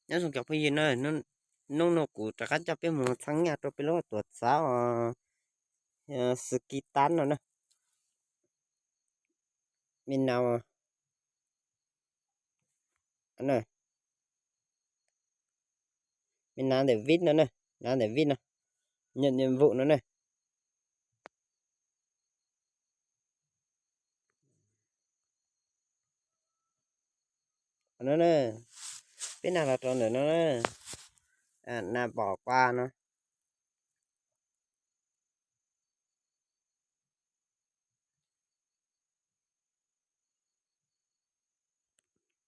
Nyob zoo cov phooj ywg na, hnub no kuv rov qab coj peb mus txhab nyaj rau peb lub tuam txhab os, Xwm Kis Tab no na. Me na, me na ntawm vib no na, na ntawm vib no, nyam nyam vum no na. No na, peb na los rau ntawm no na, na pom qua no.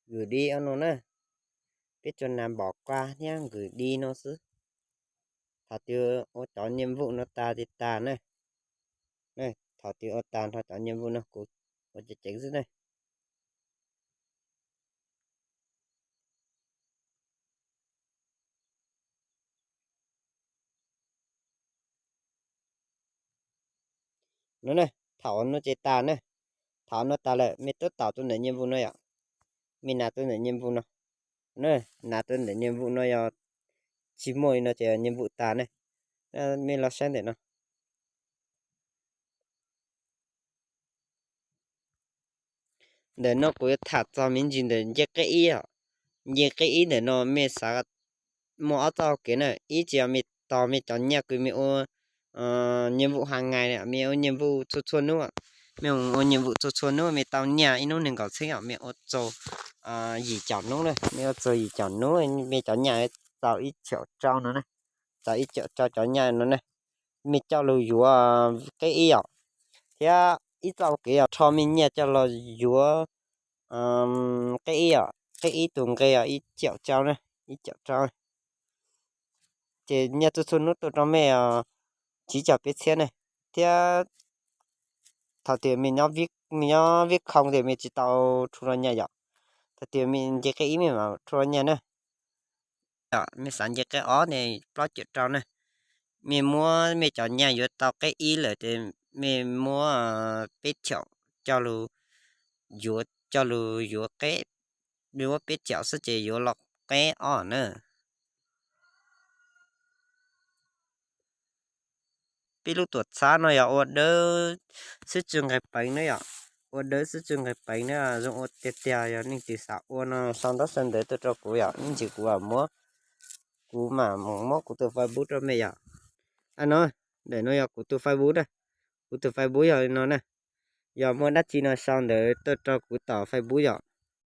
Gửi đi no na. Peb tsuas na pom qua thiab gửi đi no xwb. Thaum twg ua cov nyiam vum no tas ces tas na. Thaum twg ua tas nrho cov nyiam vum no kuv ua ceev ceev xwb na. No na, thaum no ces tas na. Thaum no tas lawm mej tub taus tus ntawm nyiam vum no yom. Mej na tus ntawm nyiam vum no. Na, na tus ntawm nyiam vum no yog tsis muaj li no ces nyiam vum tas na. Mej los saib ntawm no. Ntawm no kuv yuav tham txog me ntsis ntawm nce qeb ib os. Nce qeb ib ntawm no mej xav muaj ob txoj kev na, ib tsis yog mej tos mej cov nyaj kws mej ua nyiam vum ha nais, mej ua nyiam vum txhua txhua hnub, mej ua nyiam vum txhua txhua hnub mej tau nyaj ib hnub nees nkaum txheeb os, mej ua txaus yim caum hnub na, mej ua txaus yim caum hnub mej cov nyaj txaus ib caum rau no na, txaus ib caum rau cov nyaj no na. Mej coj lug yuav qeb ib os, thiab ib txoj kev yog rho mej nyaj coj los yuav qeb ib os, qeb ib tug nqe os ib caum rau na, ib caum rau. Ces nyaj txhua txhua hnub tuaj rau mej tsib caug peb txhiab ne, thiab thaum twg mej nyob vib khoom ces mej tsis tau rhu rau nyaj yom, thaum twg mej nce qeb ib mej mam rhu rau nyaj na. Mej xav nce qeb ob ne plaub caum rau na, mej muab mej cov nyaj yuav tau qeb ib lawm ces mej muab peb caum coj lug yuav, coj lug yuav qeb, mej muab peb caum xwb ces yuav los qeb ob na. Peb lub tuam txhab no yog ua dawb xwb tsi nqes peev na yom, ua dawb xwb tsi nqes peev na, zoo ua tiag tiag, yog leej twg xav ua no sau ntaub sau ntawv tuaj rau kuv yom, ib ntsis kuv muab, kuv mam muab kuv tus Facebook rau mej yom. No, ntawm no yog kuv tus Facebook na, kuv tus Facebook yog li no na, yog muaj dab tsi no sau ntawv tuaj rau kuv tom Facebook yom.